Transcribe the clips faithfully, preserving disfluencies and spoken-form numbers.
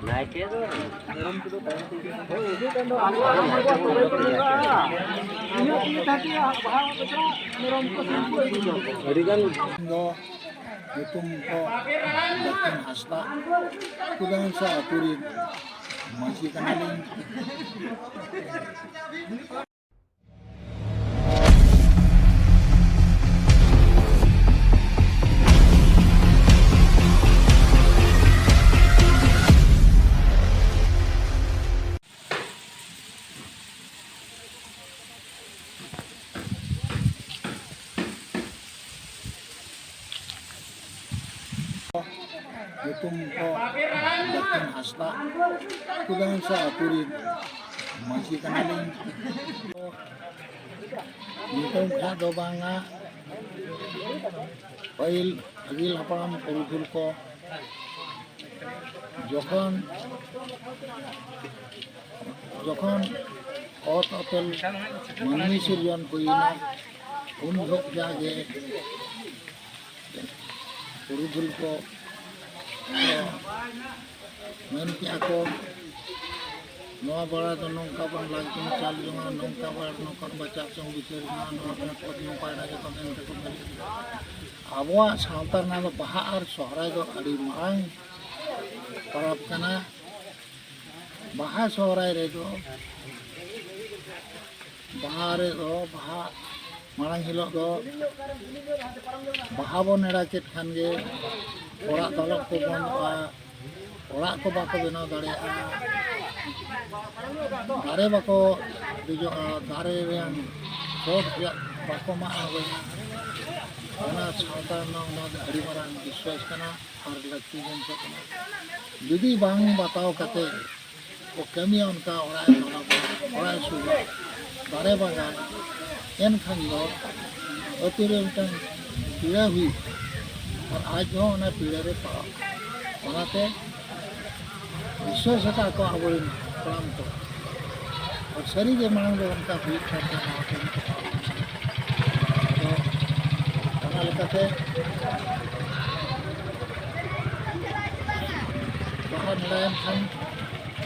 ᱱᱟᱭᱠᱮ ᱫᱚ ᱢᱮᱨᱚᱢ ᱠᱚᱫᱚ ᱛᱟᱭᱚᱢ ᱛᱮᱜᱮ᱾ ᱦᱳᱭ, ᱤᱫᱤ ᱠᱟᱱ ᱫᱚ ᱟᱵᱚ ᱦᱚᱲ ᱠᱚ ᱤᱱᱟᱹᱜ ᱤᱭᱟᱹ ᱛᱟᱦᱮᱸ ᱠᱮᱭᱟ, ᱵᱟᱦᱟ ᱠᱚ ᱪᱟᱞᱟᱜ, ᱢᱮᱨᱚᱢ ᱠᱚ, ᱥᱤᱢ ᱠᱚ ᱤᱫᱤ ᱠᱚᱣᱟ᱾ ᱟᱹᱰᱤ ᱜᱟᱱ ᱫᱚ ᱧᱩᱛᱩᱢ ᱠᱚ ᱫᱚᱠᱷᱤᱱ ᱦᱟᱸᱥᱫᱟ, ᱠᱩᱫᱟᱝᱥᱟ ᱟᱹᱛᱩ ᱨᱤᱱ ᱢᱟᱹᱡᱷᱤ ᱠᱟᱱᱟᱞᱤᱧ᱾ ᱧᱩᱛᱩᱢ ᱠᱚ ᱫᱚᱠᱷᱤᱱ ᱦᱟᱸᱥᱫᱟ, ᱠᱩᱫᱟᱝᱥᱟ ᱟᱹᱛᱩ ᱨᱤᱱ ᱢᱟᱹᱡᱷᱤ ᱠᱟᱱᱟᱞᱤᱧ᱾ ᱧᱩᱛᱩᱢ ᱠᱷᱟᱱ ᱫᱚ ᱵᱟᱝᱟ, ᱯᱟᱹᱦᱤᱞ ᱟᱹᱜᱤᱞ ᱦᱟᱯᱲᱟᱢ ᱯᱩᱨᱩᱫᱷᱩᱞ ᱠᱚ ᱡᱚᱠᱷᱚᱱ, ᱡᱚᱠᱷᱚᱱ ᱚᱛ ᱟᱯᱮᱞ ᱢᱟᱹᱱᱢᱤ ᱥᱤᱨᱡᱚᱱ ᱦᱩᱭᱮᱱᱟ, ᱩᱱ ᱡᱚᱦᱚᱜ ᱡᱟᱜᱮ ᱯᱩᱨᱩᱫᱷᱩᱞ ᱠᱚ ᱢᱮᱱ ᱠᱮᱜᱼᱟ ᱠᱚ, ᱱᱚᱣᱟ ᱵᱮᱲᱟ ᱫᱚ ᱱᱚᱝᱠᱟ ᱵᱚᱱ ᱞᱟᱹᱠᱛᱤ ᱪᱟᱞ ᱡᱚᱝᱟ, ᱱᱚᱝᱠᱟ ᱵᱮᱲᱟ ᱱᱚᱝᱠᱟᱱ ᱵᱟᱪᱟᱨ ᱪᱚᱝ ᱵᱤᱪᱟᱹᱨ ᱡᱚᱝᱟ, ᱱᱚᱣᱟ ᱠᱚ ᱯᱟᱭᱨᱟ ᱡᱚᱛᱚ ᱢᱮᱱ ᱛᱮᱠᱚ ᱢᱮᱱ ᱠᱮᱫᱟ᱾ ᱟᱵᱚᱣᱟᱜ ᱥᱟᱶᱛᱟ ᱨᱮᱱᱟᱜ ᱫᱚ ᱵᱟᱦᱟ ᱟᱨ ᱥᱚᱦᱨᱟᱭ ᱫᱚ ᱟᱹᱰᱤ ᱢᱟᱨᱟᱝ ᱯᱚᱨᱚᱵᱽ ᱠᱟᱱᱟ᱾ ᱵᱟᱦᱟ ᱥᱚᱦᱨᱟᱭ ᱨᱮᱫᱚ, ᱵᱟᱦᱟ ᱨᱮᱫᱚ, ᱵᱟᱦᱟ ᱢᱟᱲᱟᱝ ᱦᱤᱞᱳᱜ ᱫᱚ ᱵᱟᱦᱟ ᱵᱚᱱ ᱱᱮᱰᱟ ᱠᱮᱫ ᱠᱷᱟᱱ ᱜᱮ ᱚᱲᱟᱜ ᱫᱟᱞᱚᱵ ᱠᱚ ᱵᱚᱱᱫᱚᱜᱼᱟ, ᱚᱲᱟᱜ ᱠᱚ ᱵᱟᱠᱚ ᱵᱮᱱᱟᱣ ᱫᱟᱲᱮᱭᱟᱜᱼᱟ, ᱫᱟᱨᱮ ᱵᱟᱠᱚ ᱫᱮᱡᱚᱜᱼᱟ, ᱫᱟᱨᱮ ᱨᱮᱱ ᱥᱚᱵ ᱨᱮᱭᱟᱜ ᱵᱟᱠᱚ ᱢᱟᱜ ᱟᱬᱜᱚᱭᱟ᱾ ᱚᱱᱟ ᱥᱟᱶᱛᱟ ᱨᱮᱱᱟᱜ ᱚᱱᱟ ᱫᱚ ᱟᱹᱰᱤ ᱢᱟᱨᱟᱝ ᱵᱤᱥᱣᱟᱥ ᱠᱟᱱᱟ᱾ ᱟᱨ ᱞᱟᱹᱠᱛᱤ ᱵᱚᱱ ᱪᱮᱫ ᱠᱟᱱᱟ᱾ ᱡᱩᱫᱤ ᱵᱟᱝ ᱵᱟᱛᱟᱣ ᱠᱟᱛᱮ ᱠᱚ ᱠᱟᱹᱢᱤᱭᱟ ᱚᱱᱠᱟ ᱚᱲᱟᱜ ᱮ ᱵᱮᱱᱟᱣᱟ, ᱚᱲᱟᱜ ᱮ ᱥᱩᱨᱟ, ᱫᱟᱨᱮ ᱵᱟᱜᱟᱱ, ᱮᱱᱠᱷᱟᱱ ᱫᱚ ᱟᱹᱛᱩ ᱨᱮ ᱢᱤᱫᱴᱟᱝ ᱯᱤᱲᱟ ᱦᱩᱭᱩᱜᱼᱟ ᱟᱨ ᱟᱡ ᱦᱚᱸ ᱚᱱᱟ ᱯᱤᱲᱟ ᱨᱮ ᱯᱟᱲᱟᱜᱼᱟ᱾ ᱚᱱᱟᱛᱮ ᱵᱤᱥᱣᱟᱥ ᱟᱠᱟᱫ ᱠᱚ ᱟᱵᱚᱨᱮᱱ ᱦᱟᱯᱲᱟᱢ ᱠᱚ᱾ ᱟᱨ ᱥᱟᱹᱨᱤᱜᱮ ᱢᱟᱲᱟᱝ ᱫᱚ ᱚᱱᱠᱟ ᱦᱩᱭᱩᱜ ᱠᱟᱱ ᱛᱟᱦᱮᱸᱱᱟ ᱦᱟᱯᱲᱟᱢ ᱠᱚ᱾ ᱟᱫᱚ ᱚᱱᱟ ᱞᱮᱠᱟᱛᱮ ᱵᱟᱦᱟ ᱱᱮᱰᱟᱭᱮᱱ ᱠᱷᱟᱱ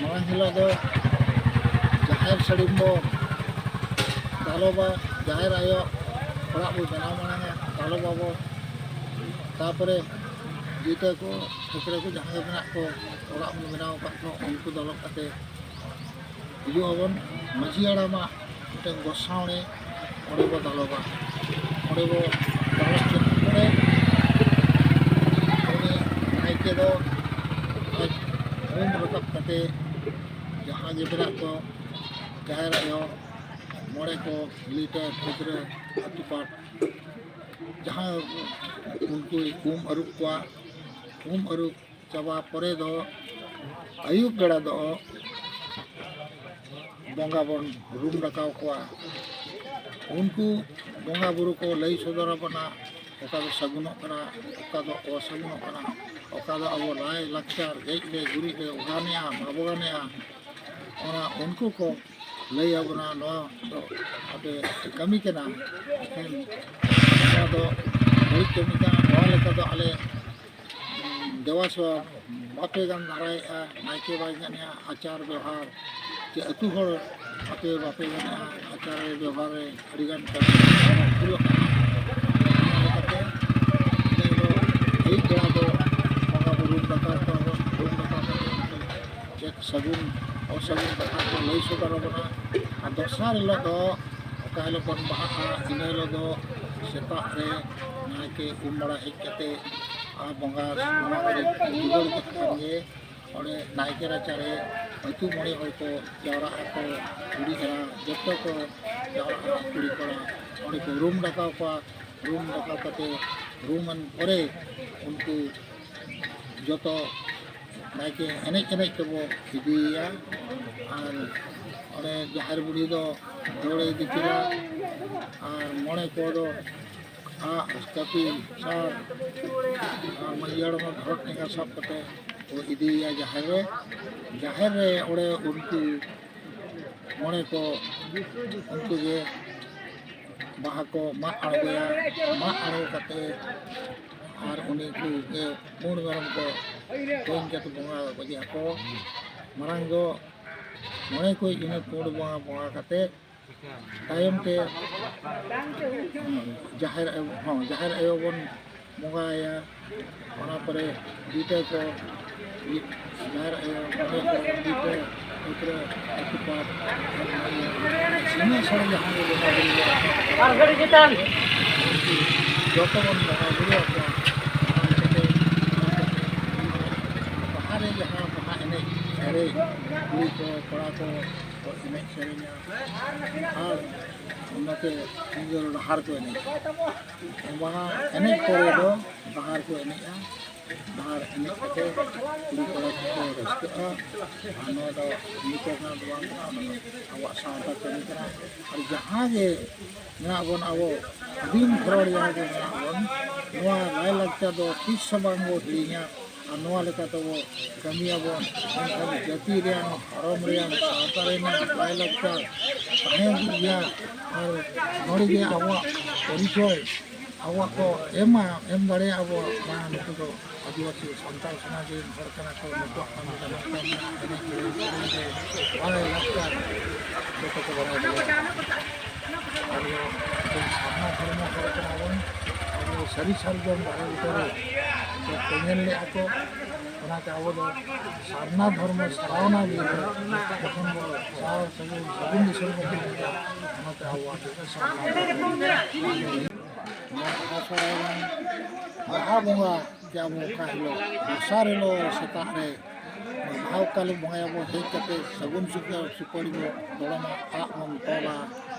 ᱢᱟᱲᱟᱝ ᱦᱤᱞᱳᱜ ᱫᱚ ᱡᱟᱦᱮᱨ ᱥᱟᱹᱲᱤᱢ ᱵᱚ ᱫᱟᱞᱚᱵᱟ, ᱡᱟᱦᱮᱨ ᱟᱭᱳ ᱚᱲᱟᱜ ᱵᱚ ᱵᱮᱱᱟᱣ ᱢᱟᱲᱟᱝᱟ, ᱫᱟᱞᱚᱵ ᱟᱵᱚ᱾ ᱛᱟᱯᱚᱨᱮ ᱡᱤᱛᱟᱹ ᱠᱚ, ᱴᱷᱟᱹᱠᱨᱟᱹ ᱠᱚ, ᱡᱟᱦᱟᱸ ᱜᱮ ᱢᱮᱱᱟᱜ ᱠᱚ, ᱚᱲᱟᱜ ᱵᱚ ᱵᱮᱱᱟᱣ ᱟᱠᱟᱫ ᱠᱚ, ᱩᱱᱠᱩ ᱫᱟᱞᱚᱵ ᱠᱟᱛᱮ ᱦᱤᱡᱩᱜ ᱟᱵᱚᱱ ᱢᱟᱹᱡᱷᱤ ᱦᱟᱲᱟᱢᱟᱜ ᱢᱤᱫᱴᱮᱱ ᱜᱚᱥᱟᱣᱲᱤ, ᱚᱸᱰᱮ ᱵᱚ ᱫᱟᱞᱚᱵᱟ᱾ ᱚᱸᱰᱮ ᱵᱚ ᱫᱟᱞᱚᱵ ᱠᱮᱫ ᱯᱚᱨᱮ ᱩᱱᱤ ᱱᱟᱭᱠᱮ ᱫᱚ ᱟᱡ ᱩᱢ ᱨᱟᱠᱟᱵ ᱠᱟᱛᱮ ᱡᱟᱦᱟᱸ ᱜᱮ ᱢᱮᱱᱟᱜ ᱠᱚ ᱡᱟᱦᱮᱨ ᱟᱭᱳ, ᱢᱚᱬᱮ ᱠᱚ, ᱞᱤᱴᱟᱹ, ᱯᱤᱫᱽᱨᱟᱹ, ᱟᱹᱛᱩ ᱯᱟᱴ, ᱡᱟᱦᱟᱸ ᱩᱱᱠᱩᱭ ᱩᱢ ᱟᱹᱨᱩᱵ ᱠᱚᱣᱟ᱾ ᱩᱢ ᱟᱹᱨᱩᱵ ᱪᱟᱵᱟ ᱯᱚᱨᱮ ᱫᱚ ᱟᱹᱭᱩᱵ ᱵᱮᱲᱟ ᱫᱚ ᱵᱚᱸᱜᱟ ᱵᱚᱱ ᱨᱩᱢ ᱨᱟᱠᱟᱵ ᱠᱚᱣᱟ᱾ ᱩᱱᱠᱩ ᱵᱚᱸᱜᱟ ᱵᱩᱨᱩ ᱠᱚ ᱞᱟᱹᱭ ᱥᱚᱫᱚᱨ ᱟᱵᱚᱱᱟ, ᱚᱠᱟ ᱫᱚ ᱥᱟᱹᱜᱩᱱᱚᱜ ᱠᱟᱱᱟ, ᱚᱠᱟ ᱫᱚ ᱚᱥᱟᱹᱜᱩᱱᱚᱜ ᱠᱟᱱᱟ, ᱚᱠᱟ ᱫᱚ ᱟᱵᱚ ᱞᱟᱭ ᱞᱟᱠᱪᱟᱨ, ᱜᱮᱡ ᱨᱮ ᱜᱩᱨᱤᱡ ᱨᱮ ᱚᱜᱟᱱᱮᱜᱼᱟ, ᱵᱟᱵᱚ ᱜᱟᱱᱮᱜᱼᱟ, ᱚᱱᱟ ᱩᱱᱠᱩ ᱠᱚ ᱞᱟᱹᱭ ᱟᱵᱚᱱᱟ, ᱱᱚᱣᱟ ᱫᱚ ᱟᱯᱮ ᱠᱟᱹᱢᱤ ᱠᱟᱱᱟ, ᱮᱱᱠᱷᱟᱱ ᱱᱚᱣᱟ ᱫᱚ ᱵᱟᱹᱲᱤᱡ ᱠᱟᱹᱢᱤ ᱠᱟᱱᱟ᱾ ᱱᱚᱣᱟ ᱞᱮᱠᱟ ᱫᱚ ᱟᱞᱮ ᱫᱮᱵᱟ ᱥᱮᱵᱟ ᱵᱟᱯᱮ ᱜᱟᱱ ᱫᱷᱟᱨᱟᱭᱮᱫᱼᱟ, ᱱᱟᱭᱠᱮ ᱵᱟᱭ ᱜᱟᱱᱮᱫᱼᱟ, ᱟᱪᱟᱨ ᱵᱮᱣᱦᱟᱨ ᱪᱮ ᱟᱹᱛᱩ ᱦᱚᱲ ᱟᱯᱮ ᱵᱟᱯᱮ ᱜᱟᱱᱮᱫᱼᱟ, ᱟᱪᱟᱨ ᱨᱮ ᱵᱮᱣᱦᱟᱨ ᱨᱮ ᱟᱹᱰᱤᱜᱟᱱ ᱠᱟᱹᱢᱤ ᱵᱷᱩᱞᱚᱜ ᱠᱟᱱᱟ᱾ ᱚᱱᱟ ᱞᱮᱠᱟᱛᱮ ᱤᱱᱟᱹ ᱦᱤᱞᱳᱜ ᱟᱹᱭᱩᱵ ᱵᱮᱲᱟ ᱫᱚ ᱵᱚᱸᱜᱟ ᱵᱩᱨᱩ ᱨᱩᱢ ᱨᱟᱠᱟᱵ ᱠᱚᱣᱟ ᱵᱚᱱ, ᱨᱩᱢ ᱨᱟᱠᱟᱵ ᱠᱟᱛᱮ ᱪᱮᱫ ᱥᱟᱹᱜᱩᱱ ᱚᱥᱟᱹᱜᱩᱱ ᱠᱟᱛᱷᱟ ᱠᱚ ᱞᱟᱹᱭ ᱥᱚᱫᱚᱨ ᱟᱵᱚᱱᱟ᱾ ᱟᱨ ᱫᱚᱥᱟᱨ ᱦᱤᱞᱳᱜ ᱫᱚ ᱚᱠᱟ ᱦᱤᱞᱳᱜ ᱵᱚᱱ ᱵᱟᱦᱟᱜᱼᱟ, ᱤᱱᱟᱹ ᱦᱤᱞᱳᱜ ᱫᱚ ᱥᱮᱛᱟᱜ ᱨᱮ ᱱᱟᱭᱠᱮ ᱩᱢ ᱵᱟᱲᱟ ᱦᱮᱡ ᱠᱟᱛᱮ ᱟᱨ ᱵᱚᱸᱜᱟ ᱵᱚᱸᱜᱟ ᱠᱚᱨᱮ ᱫᱩᱣᱟᱹᱨ ᱠᱟᱛᱮ ᱠᱷᱟᱱ ᱜᱮ ᱚᱸᱰᱮ ᱱᱟᱭᱠᱮ ᱨᱟᱪᱟᱨᱮ ᱟᱹᱛᱩ ᱢᱚᱬᱮ ᱦᱚᱲ ᱠᱚ ᱡᱟᱣᱨᱟᱜ ᱟᱠᱚ, ᱠᱩᱲᱤ ᱠᱚᱲᱟ ᱡᱚᱛᱚ ᱠᱚ ᱡᱟᱣᱨᱟᱜᱼᱟ, ᱠᱩᱲᱤ ᱠᱚᱲᱟ ᱚᱸᱰᱮ ᱠᱚ ᱨᱩᱢ ᱨᱟᱠᱟᱵ ᱠᱚᱣᱟ᱾ ᱨᱩᱢ ᱨᱟᱠᱟᱵ ᱠᱟᱛᱮ ᱨᱩᱢᱟᱱ ᱯᱚᱨᱮ ᱩᱱᱠᱩ ᱡᱚᱛᱚ ᱱᱟᱭᱠᱮ ᱮᱱᱮᱡ ᱮᱱᱮᱡ ᱛᱮᱵᱚ ᱤᱫᱤᱭᱮᱭᱟ᱾ ᱟᱨ ᱚᱸᱰᱮ ᱡᱟᱦᱮᱨ ᱵᱩᱲᱦᱤ ᱫᱚ ᱫᱟᱹᱣᱲᱟᱹᱭ ᱫᱤᱯᱤᱞᱟ, ᱟᱨ ᱢᱚᱬᱮ ᱠᱚᱫᱚ ᱟᱜ, ᱠᱟᱹᱯᱤ, ᱥᱟᱨ, ᱟᱨ ᱢᱟᱹᱡᱷᱤ ᱦᱟᱲᱟᱢ ᱫᱷᱚᱨᱚᱢ ᱴᱷᱮᱸᱜᱟ ᱥᱟᱵ ᱠᱟᱛᱮ ᱠᱚ ᱤᱫᱤᱭᱮᱭᱟ ᱡᱟᱦᱮᱨ ᱨᱮ᱾ ᱡᱟᱦᱮᱨ ᱨᱮ ᱚᱸᱰᱮ ᱩᱱᱠᱩ ᱢᱚᱬᱮ ᱠᱚ ᱩᱱᱠᱩ ᱜᱮ ᱵᱟᱦᱟ ᱠᱚ ᱢᱟᱜ ᱟᱬᱜᱚᱭᱟ᱾ ᱢᱟᱜ ᱟᱬᱜᱚ ᱠᱟᱛᱮ ᱟᱨ ᱩᱱᱤ ᱠᱚ ᱜᱮ ᱯᱩᱸᱰ ᱢᱮᱨᱚᱢ ᱠᱚ ᱛᱮᱧ ᱠᱟᱛᱮ ᱵᱚᱸᱜᱟ ᱜᱚᱡᱮ ᱟᱠᱚ᱾ ᱢᱟᱨᱟᱝ ᱫᱚ ᱢᱚᱬᱮ ᱠᱚ ᱤᱱᱟᱹ ᱯᱩᱸᱰ ᱵᱚᱸᱜᱟ ᱵᱚᱸᱜᱟ ᱠᱟᱛᱮ ᱛᱟᱭᱚᱢ ᱛᱮ ᱡᱟᱦᱮᱨ ᱟᱭᱳ, ᱦᱚᱸ, ᱡᱟᱦᱮᱨ ᱟᱭᱳ ᱵᱚᱱ ᱵᱚᱸᱜᱟᱭᱟ᱾ ᱚᱱᱟ ᱯᱚᱨᱮ ᱞᱤᱴᱟᱹ ᱠᱚ, ᱡᱟᱦᱮᱨ ᱟᱭᱳ, ᱢᱚᱬᱮ ᱠᱚ, ᱞᱤᱴᱟᱹ, ᱯᱩᱛᱨᱟᱹ, ᱟᱹᱛᱩᱯᱟᱛ, ᱥᱤᱢᱟᱹ ᱥᱚᱲᱮ ᱡᱟᱦᱟᱸ ᱜᱮ ᱵᱚᱸᱜᱟ ᱵᱩᱨᱩ ᱟᱨ ᱜᱷᱟᱹᱲᱤ ᱪᱮᱛᱟᱱ ᱡᱚᱛᱚ ᱵᱚᱱ ᱵᱚᱸᱜᱟ ᱵᱩᱨᱩ ᱟᱠᱚᱣᱟ᱾ ᱚᱱᱟ ᱞᱮᱠᱟᱛᱮ ᱵᱟᱦᱟ ᱨᱮ ᱡᱟᱦᱟᱸ ᱵᱟᱦᱟ ᱮᱱᱮᱡ ᱥᱮᱨᱮᱧ, ᱠᱩᱲᱤ ᱠᱚ, ᱠᱚᱲᱟ ᱠᱚ, ᱠᱚ ᱮᱱᱮᱡ ᱥᱮᱨᱮᱧᱟ ᱟᱨ ᱚᱱᱟᱛᱮ ᱧᱤᱫᱟᱹ ᱰᱟᱦᱟᱨ ᱠᱚ ᱮᱱᱮᱡᱟ᱾ ᱵᱟᱦᱟ ᱮᱱᱮᱡ ᱯᱚᱨᱮ ᱫᱚ ᱰᱟᱦᱟᱨ ᱠᱚ ᱮᱱᱮᱡᱼᱟ᱾ ᱰᱟᱦᱟᱨ ᱮᱱᱮᱡ ᱠᱟᱛᱮ ᱠᱩᱲᱤ ᱠᱚᱲᱟ ᱠᱚᱠᱚ ᱨᱟᱹᱥᱠᱟᱹᱜᱼᱟ᱾ ᱟᱨ ᱱᱚᱣᱟ ᱫᱚ ᱱᱤᱛᱚᱜ ᱨᱮᱱᱟᱜ ᱫᱚ ᱵᱟᱝ ᱠᱟᱱᱟ, ᱚᱱᱟ ᱫᱚ ᱟᱵᱚᱣᱟᱜ ᱥᱟᱶᱛᱟ ᱠᱟᱹᱢᱤ ᱠᱟᱱᱟ᱾ ᱟᱨ ᱡᱟᱦᱟᱸ ᱜᱮ ᱢᱮᱱᱟᱜ ᱵᱚᱱ, ᱟᱵᱚ ᱟᱹᱫᱤᱢ ᱠᱷᱮᱨᱣᱟᱲ ᱡᱟᱦᱟᱸ ᱜᱮ ᱢᱮᱱᱟᱜ ᱵᱚᱱ, ᱱᱚᱣᱟ ᱞᱟᱭᱼᱞᱟᱠᱪᱟᱨ ᱫᱚ ᱛᱤᱥ ᱦᱚᱸ ᱵᱟᱝ ᱵᱚ ᱦᱤᱲᱤᱧᱟ᱾ ᱟᱨ ᱱᱚᱣᱟ ᱞᱮᱠᱟ ᱛᱮᱵᱚ ᱠᱟᱹᱢᱤᱭᱟᱵᱚᱱ, ᱢᱮᱱᱠᱷᱟᱱ ᱡᱟᱹᱛᱤ ᱨᱮᱭᱟᱜ, ᱫᱷᱚᱨᱚᱢ ᱨᱮᱭᱟᱜ, ᱥᱟᱶᱛᱟ ᱨᱮᱱᱟᱜ ᱞᱟᱭᱼᱞᱟᱠᱪᱟᱨ ᱛᱟᱦᱮᱸ ᱤᱫᱤᱜ ᱜᱮᱭᱟ᱾ ᱟᱨ ᱱᱚᱰᱮ ᱜᱮ ᱟᱵᱚᱣᱟᱜ ᱯᱚᱨᱤᱪᱚᱭ ᱟᱵᱚᱣᱟᱜ ᱠᱚ ᱮᱢᱟ, ᱮᱢ ᱫᱟᱲᱮᱭᱟᱜᱼᱟ ᱵᱚ᱾ ᱵᱟᱝ, ᱱᱩᱠᱩ ᱫᱚ ᱟᱹᱫᱤᱵᱟᱹᱥᱤ ᱥᱟᱱᱛᱟᱲ ᱥᱚᱢᱟᱡᱽ ᱨᱮᱱ ᱦᱚᱲ ᱠᱟᱱᱟ ᱠᱚ, ᱱᱩᱠᱩᱣᱟᱜ ᱠᱟᱹᱢᱤ ᱫᱚ ᱱᱚᱝᱠᱟ ᱢᱮᱱᱟᱜᱼᱟ, ᱮᱱᱮᱡ ᱥᱮᱨᱮᱧ, ᱥᱮᱨᱮᱧ ᱨᱮ, ᱞᱟᱭᱼᱞᱟᱠᱪᱟᱨ ᱡᱚᱛᱚ ᱠᱚ ᱵᱟᱲᱟᱭ ᱫᱟᱲᱮᱭᱟᱜᱼᱟ᱾ ᱟᱵᱚ ᱥᱟᱨᱱᱟ ᱫᱷᱚᱨᱢᱚ ᱦᱚᱲ ᱠᱟᱱᱟ ᱵᱚᱱ᱾ ᱟᱵᱚ ᱥᱟᱹᱨᱤ ᱥᱟᱨᱡᱚᱢ ᱫᱟᱨᱮ ᱵᱩᱴᱟᱹ ᱨᱮ ᱠᱚ ᱧᱮᱞ ᱞᱮᱫᱼᱟ ᱠᱚ, ᱚᱱᱟᱛᱮ ᱟᱵᱚ ᱫᱚ ᱥᱟᱨᱱᱟ ᱫᱷᱚᱨᱢᱚ ᱥᱟᱨᱟᱣᱱᱟ ᱫᱤᱱ ᱨᱮ ᱡᱚᱠᱷᱚᱱ ᱵᱚ ᱥᱟᱨ ᱥᱟᱹᱜᱩᱱ, ᱥᱟᱹᱜᱩᱱ ᱫᱤᱥᱚᱢ ᱵᱚ ᱧᱟᱢ ᱮᱫᱟ, ᱚᱱᱟᱛᱮ ᱟᱵᱚᱣᱟᱜ ᱫᱚ ᱥᱟᱨᱱᱟ ᱫᱷᱚᱨᱢᱚ᱾ ᱱᱚᱣᱟ ᱵᱟᱦᱟ ᱥᱚᱦᱨᱟᱭ ᱨᱮ ᱵᱟᱦᱟ ᱵᱚᱸᱜᱟ ᱡᱮ ᱟᱵᱚ ᱚᱠᱟ ᱦᱤᱞᱳᱜ, ᱫᱚᱥᱟᱨ ᱦᱤᱞᱳᱜ ᱥᱮᱛᱟᱜ ᱨᱮ ᱵᱟᱦᱟ ᱚᱠᱟ ᱦᱤᱞᱳᱜ ᱵᱚᱸᱜᱟᱭᱟᱵᱚ, ᱦᱮᱡ ᱠᱟᱛᱮ ᱥᱟᱹᱜᱩᱱ ᱥᱩᱯᱟᱹ-, ᱥᱩᱯᱟᱹᱲᱤ ᱵᱚ ᱫᱚᱲᱚᱢᱟ, ᱟᱜ ᱵᱚᱱ ᱛᱚᱞᱟ,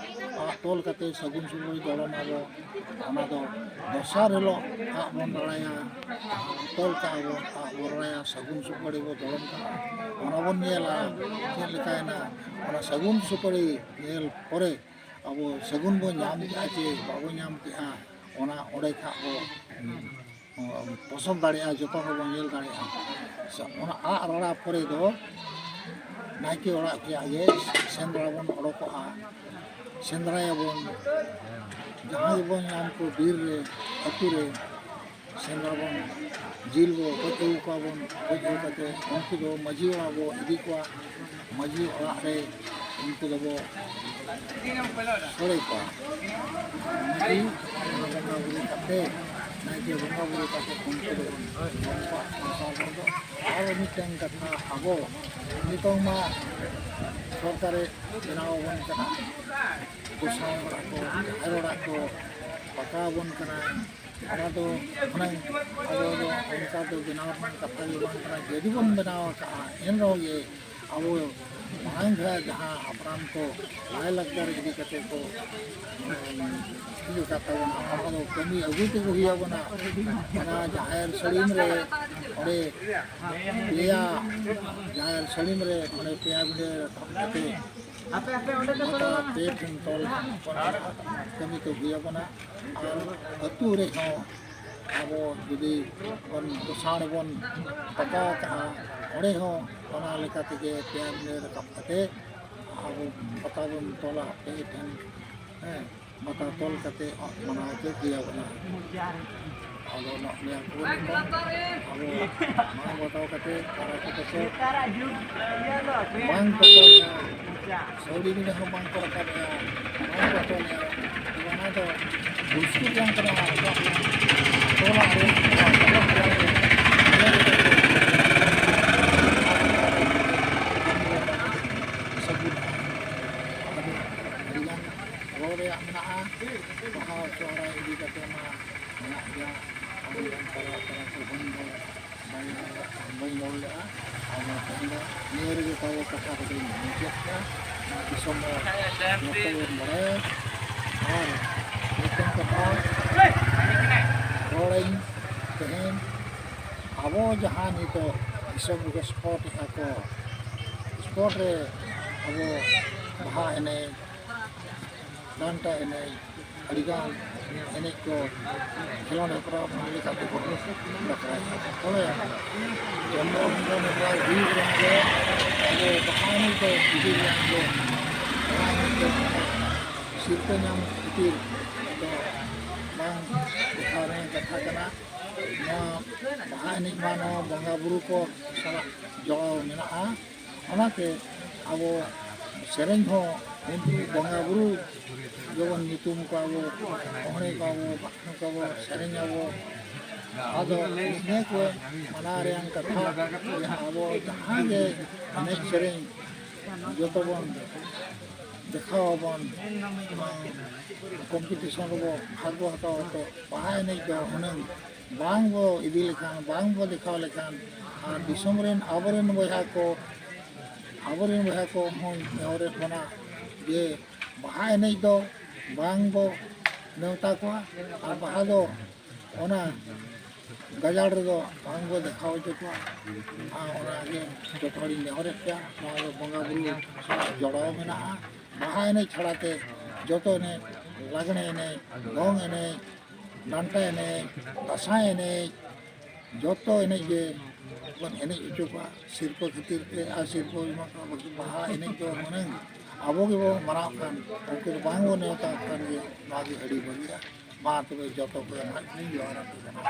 ᱟᱜ ᱛᱚᱞ ᱠᱟᱛᱮ ᱥᱟᱹᱜᱩᱱ ᱥᱩᱯᱟᱹᱲᱤ ᱫᱚᱲᱚᱢᱟᱵᱚ᱾ ᱚᱱᱟ ᱫᱚ ᱫᱚᱥᱟᱨ ᱦᱤᱞᱳᱜ ᱟᱜ ᱵᱚᱱ ᱨᱟᱲᱟᱭᱟ, ᱛᱚᱞ ᱠᱟᱜᱼᱟ ᱵᱚᱱ, ᱟᱜ ᱵᱚᱱ ᱨᱟᱲᱟᱭᱟ, ᱥᱟᱹᱜᱩᱱ ᱥᱩᱯᱟᱹᱲᱤ ᱵᱚ ᱫᱚᱲᱚᱢ ᱠᱟᱜᱼᱟ᱾ ᱚᱱᱟ ᱵᱚᱱ ᱧᱮᱞᱟ ᱪᱮᱫ ᱞᱮᱠᱟᱭᱮᱱᱟ᱾ ᱚᱱᱟ ᱥᱟᱹᱜᱩᱱ ᱥᱩᱯᱟᱹᱲᱤ ᱧᱮᱞ ᱯᱚᱨᱮ ᱟᱵᱚ ᱥᱟᱹᱜᱩᱱ ᱵᱚ ᱧᱟᱢ ᱠᱮᱜᱼᱟ ᱪᱮ ᱵᱟᱵᱚ ᱧᱟᱢ ᱠᱮᱜᱼᱟ, ᱚᱱᱟ ᱚᱸᱰᱮ ᱠᱷᱟᱜ ᱵᱚ ᱯᱚᱥᱚᱱᱫ ᱫᱟᱲᱮᱭᱟᱜᱼᱟ, ᱡᱚᱛᱚ ᱦᱚᱲ ᱵᱚᱱ ᱧᱮᱞ ᱫᱟᱲᱮᱭᱟᱜᱼᱟ᱾ ᱥᱮ ᱚᱱᱟ ᱟᱜ ᱨᱟᱲᱟ ᱯᱚᱨᱮ ᱫᱚ ᱱᱟᱭᱠᱮ ᱚᱲᱟᱜ ᱠᱷᱚᱱᱟᱜ ᱜᱮ ᱥᱮᱸᱫᱽᱨᱟ ᱵᱚᱱ ᱚᱰᱚᱠᱚᱜᱼᱟ᱾ ᱥᱮᱸᱫᱽᱨᱟᱭᱟᱵᱚᱱ, ᱡᱟᱦᱟᱸᱭ ᱵᱚᱱ ᱧᱟᱢ ᱠᱚ ᱵᱤᱨ ᱨᱮ, ᱟᱹᱛᱩ ᱨᱮ, ᱥᱮᱸᱫᱽᱨᱟ ᱵᱚᱱ, ᱡᱤᱞ ᱵᱚ ᱜᱚᱡ ᱟᱹᱜᱩ ᱠᱚᱣᱟ ᱵᱚᱱ, ᱜᱚᱡ ᱟᱹᱜᱩ ᱠᱟᱛᱮ ᱩᱱᱠᱩ ᱫᱚ ᱢᱟᱹᱡᱷᱤ ᱚᱲᱟᱜ ᱵᱚ ᱤᱫᱤ ᱠᱚᱣᱟ᱾ ᱢᱟᱹᱡᱷᱤ ᱚᱲᱟᱜ ᱨᱮ ᱩᱱᱠᱩ ᱫᱚᱵᱚ ᱥᱚᱲᱮ ᱠᱚᱣᱟ᱾ ᱢᱟᱹᱡᱷᱤ ᱵᱚᱸᱜᱟ ᱵᱩᱨᱩ ᱠᱟᱛᱮ, ᱱᱟᱭᱠᱮ ᱵᱚᱸᱜᱟ ᱵᱩᱨᱩ ᱠᱟᱛᱮ ᱩᱱᱠᱩ ᱫᱚᱵᱚᱱ ᱡᱚᱢ ᱠᱚᱣᱟ ᱥᱟᱱᱛᱟᱲ ᱦᱚᱲ ᱫᱚ᱾ ᱟᱨ ᱢᱤᱫᱴᱟᱝ ᱠᱟᱛᱷᱟ, ᱟᱵᱚ ᱱᱤᱛᱚᱝ ᱢᱟ ᱥᱚᱨᱠᱟᱨᱮ ᱵᱮᱱᱟᱣ ᱟᱵᱚᱱ ᱠᱟᱱᱟ, ᱜᱚᱸᱥᱟᱭ ᱚᱲᱟᱜ ᱠᱚ, ᱡᱟᱦᱮᱨ ᱚᱲᱟᱜ ᱠᱚ ᱯᱟᱠᱟ ᱟᱵᱚᱱ ᱠᱟᱱᱟ᱾ ᱚᱱᱟ ᱫᱚ ᱦᱩᱱᱟᱹᱝ ᱟᱵᱚ ᱫᱚ ᱚᱱᱠᱟ ᱫᱚ ᱵᱮᱱᱟᱣ ᱨᱮᱱᱟᱜ ᱠᱟᱛᱷᱟ ᱜᱮ ᱵᱟᱝ ᱠᱟᱱᱟ᱾ ᱡᱩᱫᱤ ᱵᱚᱱ ᱵᱮᱱᱟᱣ ᱟᱠᱟᱫᱼᱟ, ᱮᱱ ᱨᱮᱦᱚᱸ ᱜᱮ ᱟᱵᱚ ᱢᱟᱲᱟᱝ ᱫᱷᱟᱨᱟ ᱡᱟᱦᱟᱸ ᱦᱟᱯᱲᱟᱢ ᱠᱚ ᱞᱟᱭᱼᱞᱟᱠᱪᱟᱨ ᱤᱫᱤ ᱠᱟᱛᱮ ᱠᱚ, ᱮᱢ, ᱤᱫᱤ ᱟᱠᱟᱫ ᱛᱟᱵᱚᱱᱟ, ᱚᱱᱟ ᱫᱚ ᱠᱟᱹᱢᱤ ᱟᱹᱜᱩ ᱛᱮᱜᱮ ᱦᱩᱭ ᱟᱵᱚᱱᱟ᱾ ᱚᱱᱟ ᱡᱟᱦᱮᱨ ᱥᱟᱹᱲᱤᱢ ᱨᱮ ᱚᱸᱰᱮ ᱯᱮᱭᱟ ᱡᱟᱦᱮᱨ ᱥᱟᱹᱲᱤᱢ ᱨᱮ ᱚᱸᱰᱮ ᱯᱮᱭᱟ ᱵᱤᱸᱰᱟᱹ ᱨᱟᱠᱟᱵ ᱠᱟᱛᱮ ᱢᱟᱛᱟ ᱯᱮ ᱴᱷᱮᱱ ᱛᱚᱞ ᱠᱟᱹᱢᱤ ᱠᱚ ᱦᱩᱭ ᱟᱵᱚᱱᱟ᱾ ᱟᱨ ᱟᱹᱛᱩ ᱨᱮᱦᱚᱸ ᱟᱵᱚ ᱡᱩᱫᱤ ᱵᱚᱱ ᱜᱚᱸᱥᱟᱲᱮ ᱵᱚᱱ ᱯᱟᱠᱟ ᱟᱠᱟᱫᱼᱟ, ᱚᱸᱰᱮ ᱦᱚᱸ ᱚᱱᱟ ᱞᱮᱠᱟ ᱛᱮᱜᱮ ᱯᱮᱭᱟ ᱵᱤᱸᱰᱟᱹ ᱨᱟᱠᱟᱵ ᱠᱟᱛᱮ ᱟᱵᱚ ᱯᱟᱛᱟ ᱵᱚᱱ ᱛᱚᱞᱟ ᱯᱮ ᱴᱷᱮᱱ, ᱦᱮᱸ, ᱯᱟᱛᱟ ᱛᱚᱞ ᱠᱟᱛᱮ ᱢᱟᱱᱟᱣ ᱦᱚᱪᱚ ᱦᱩᱭ ᱟᱵᱚᱱᱟ᱾ ᱟᱫᱚ ᱱᱚᱜᱼᱚ ᱱᱤᱭᱟᱹ ᱠᱚ ᱟᱵᱚ ᱢᱟᱱᱟᱣ ᱵᱟᱛᱟᱣ ᱠᱟᱛᱮ ᱯᱟᱨᱟ ᱠᱚᱫᱚ ᱠᱚ ᱵᱟᱝ ᱠᱚ ᱛᱚᱞᱟ᱾ ᱥᱟᱹᱣᱲᱤ ᱜᱤᱰᱤ ᱦᱚᱸ ᱵᱟᱝ ᱠᱚ ᱨᱟᱠᱟᱵᱮᱜᱼᱟ, ᱵᱟᱝ ᱠᱚ ᱛᱚᱞᱮᱜᱼᱟ᱾ ᱛᱚᱵᱮ ᱚᱱᱟ ᱫᱚ ᱵᱩᱥᱛᱩ ᱠᱟᱱ ᱠᱟᱱᱟ, ᱟᱵᱚᱣᱟᱜ ᱛᱚᱞᱟ ᱨᱮ ᱥᱟᱹᱵᱩᱫ᱾ ᱟᱫᱚ ᱟᱹᱰᱤᱜᱟᱱ ᱨᱚᱲ ᱨᱮᱭᱟᱜ ᱢᱮᱱᱟᱜᱼᱟ, ᱵᱟᱦᱟ ᱥᱚᱦᱨᱟᱭ ᱤᱫᱤ ᱠᱟᱛᱮ ᱢᱟ ᱢᱮᱱᱟᱜ ᱜᱮᱭᱟ᱾ ᱟᱹᱰᱤᱜᱟᱱ ᱯᱟᱨᱟ ᱯᱟᱨᱟ ᱠᱚ ᱵᱟᱹᱧ ᱨᱚᱲ ᱵᱟᱹᱧ ᱨᱚᱲ ᱞᱮᱫᱼᱟ᱾ ᱟᱨ ᱱᱚᱣᱟ ᱛᱮᱦᱮᱧ ᱫᱚ ᱱᱤᱭᱟᱹ ᱨᱮᱜᱮ ᱛᱟᱵᱚ ᱠᱟᱛᱷᱟ ᱠᱚᱫᱚᱧ ᱢᱩᱪᱟᱹᱫ ᱠᱮᱫᱟ᱾ ᱱᱚᱣᱟ ᱫᱤᱥᱚᱢ ᱦᱚᱲ ᱡᱚᱛᱚ ᱵᱚᱱ ᱵᱟᱲᱟᱭᱟ᱾ ᱟᱨ ᱢᱤᱫᱴᱟᱝ ᱠᱟᱛᱷᱟ ᱨᱚᱲᱟᱹᱧ ᱛᱮᱦᱮᱧ, ᱟᱵᱚ ᱡᱟᱦᱟᱸ ᱱᱤᱛᱚᱜ ᱫᱤᱥᱚᱢ ᱨᱮᱜᱮ ᱥᱯᱳᱨᱴ ᱮᱫᱼᱟ ᱠᱚ, ᱥᱯᱳᱨᱴ ᱨᱮ ᱟᱵᱚ ᱵᱟᱦᱟ ᱮᱱᱮᱡ, ᱰᱟᱱᱴᱟ ᱮᱱᱮᱡ, ᱟᱹᱰᱤᱜᱟᱱ ᱮᱱᱮᱡ ᱠᱚ, ᱠᱷᱮᱞᱳᱸᱰ ᱦᱮᱯᱨᱟᱣ ᱞᱮᱠᱟᱛᱮ ᱠᱚ ᱵᱟᱠᱷᱨᱟᱭᱟ᱾ ᱛᱚᱵᱮ ᱡᱚᱱᱢᱚ ᱫᱤᱱ ᱫᱚ ᱱᱚᱝᱠᱟ ᱦᱩᱭ ᱠᱟᱱᱟ ᱡᱮ ᱟᱵᱚ ᱵᱟᱦᱟ ᱮᱱᱮᱡ ᱫᱚ ᱡᱩᱫᱤ ᱵᱚᱱ ᱞᱟᱹᱭᱟ, ᱵᱟᱦᱟ ᱮᱱᱮᱡ ᱫᱚ ᱥᱤᱨᱯᱟᱹ ᱧᱟᱢ ᱠᱷᱟᱹᱛᱤᱨ ᱫᱚ ᱵᱟᱝ ᱫᱮᱠᱷᱟᱣ ᱨᱮᱱᱟᱜ ᱠᱟᱛᱷᱟ ᱠᱟᱱᱟ᱾ ᱱᱚᱣᱟ ᱵᱟᱦᱟ ᱮᱱᱮᱡ ᱢᱟ ᱱᱚᱣᱟ ᱵᱚᱸᱜᱟ ᱵᱩᱨᱩ ᱠᱚ ᱥᱟᱞᱟᱜ ᱡᱚᱲᱟᱣ ᱢᱮᱱᱟᱜᱼᱟ᱾ ᱚᱱᱟᱛᱮ ᱟᱵᱚ ᱥᱮᱨᱮᱧ ᱦᱚᱸ ᱩᱱᱠᱩ ᱵᱚᱸᱜᱟ ᱵᱩᱨᱩ ᱜᱮᱵᱚᱱ ᱧᱩᱛᱩᱢ ᱠᱚᱣᱟ ᱵᱚ, ᱚᱦᱚᱲᱮ ᱠᱚᱣᱟ ᱵᱚ, ᱵᱟᱠᱷᱟᱱ ᱠᱚᱣᱟ ᱵᱚ, ᱥᱮᱨᱮᱧ ᱟᱵᱚ᱾ ᱟᱫᱚ ᱱᱤᱭᱟᱹ ᱠᱚ ᱢᱟᱱᱟᱣ ᱨᱮᱭᱟᱜ ᱠᱟᱛᱷᱟ ᱡᱮ ᱟᱵᱚ ᱡᱟᱦᱟᱸ ᱜᱮ ᱮᱱᱮᱡ ᱥᱮᱨᱮᱧ ᱡᱚᱛᱚ ᱵᱚᱱ ᱫᱮᱠᱷᱟᱣ ᱟᱵᱚᱱ, ᱠᱚᱢᱯᱤᱴᱤᱥᱚᱱ ᱨᱮᱵᱚ ᱵᱷᱟᱜᱽ ᱵᱚ ᱦᱟᱛᱟᱣᱟ᱾ ᱛᱚ ᱵᱟᱦᱟ ᱮᱱᱮᱡ ᱫᱚ ᱦᱩᱱᱟᱹᱝ ᱵᱟᱝ ᱵᱚ ᱤᱫᱤ ᱞᱮᱠᱷᱟᱱ, ᱵᱟᱝ ᱵᱚ ᱫᱮᱠᱷᱟᱣ ᱞᱮᱠᱷᱟᱱ, ᱟᱨ ᱫᱤᱥᱚᱢ ᱨᱮᱱ ᱟᱵᱚᱨᱮᱱ ᱵᱚᱭᱦᱟ ᱠᱚ, ᱟᱵᱚᱨᱮᱱ ᱵᱚᱭᱦᱟ ᱠᱚ ᱦᱚᱸᱧ ᱱᱮᱦᱚᱨᱮᱫ ᱵᱚᱱᱟ ᱡᱮ ᱵᱟᱦᱟ ᱮᱱᱮᱡ ᱫᱚ ᱵᱟᱝ ᱵᱚ ᱱᱮᱣᱛᱟ ᱠᱚᱣᱟ, ᱟᱨ ᱵᱟᱦᱟ ᱫᱚ ᱚᱱᱟ ᱜᱟᱡᱟᱲ ᱨᱮᱫᱚ ᱵᱟᱝ ᱵᱚ ᱫᱮᱠᱷᱟᱣ ᱦᱚᱪᱚ ᱠᱚᱣᱟ᱾ ᱟᱨ ᱚᱱᱟᱜᱮ ᱡᱚᱛᱚ ᱦᱚᱲᱤᱧ ᱱᱮᱦᱚᱨᱮᱫ ᱯᱮᱭᱟ, ᱱᱚᱣᱟ ᱫᱚ ᱵᱚᱸᱜᱟ ᱵᱩᱨᱩ ᱥᱟᱞᱟᱜ ᱡᱚᱲᱟᱣ ᱢᱮᱱᱟᱜᱼᱟ᱾ ᱵᱟᱦᱟ ᱮᱱᱮᱡ ᱪᱷᱟᱲᱟ ᱛᱮ ᱡᱚᱛᱚ ᱮᱱᱮᱡ, ᱞᱟᱜᱽᱬᱮ ᱮᱱᱮᱡ, ᱫᱚᱝ ᱮᱱᱮᱡ, ᱰᱟᱱᱴᱟ ᱮᱱᱮᱡ, ᱫᱟᱸᱥᱟᱭ ᱮᱱᱮᱡ, ᱡᱚᱛᱚ ᱮᱱᱮᱡ ᱜᱮ ᱵᱚᱱ ᱮᱱᱮᱡ ᱦᱚᱪᱚ ᱠᱚᱣᱟ ᱥᱤᱨᱯᱟᱹ ᱠᱷᱟᱹᱛᱤᱨ ᱛᱮ᱾ ᱟᱨ ᱥᱤᱨᱯᱟᱹ ᱮᱢᱟ ᱠᱚᱣᱟ, ᱵᱟᱠᱷᱟᱱ ᱵᱟᱦᱟ ᱮᱱᱮᱡ ᱫᱚ ᱦᱩᱱᱟᱹᱝ ᱟᱵᱚ ᱜᱮᱵᱚ ᱢᱟᱱᱟᱣ ᱠᱷᱟᱱ, ᱩᱱᱠᱩ ᱫᱚ ᱵᱟᱝ ᱵᱚᱱ ᱱᱮᱣᱛᱟ ᱠᱚ ᱠᱷᱟᱱ ᱜᱮ ᱱᱚᱣᱟ ᱜᱮ ᱟᱹᱰᱤ ᱵᱷᱟᱹᱜᱤᱜᱼᱟ᱾ ᱢᱟ ᱛᱚᱵᱮ ᱡᱚᱛᱚ ᱠᱚ ᱮᱢᱟ ᱠᱚ, ᱡᱚᱦᱟᱨ ᱟᱯᱮ ᱠᱟᱱᱟ᱾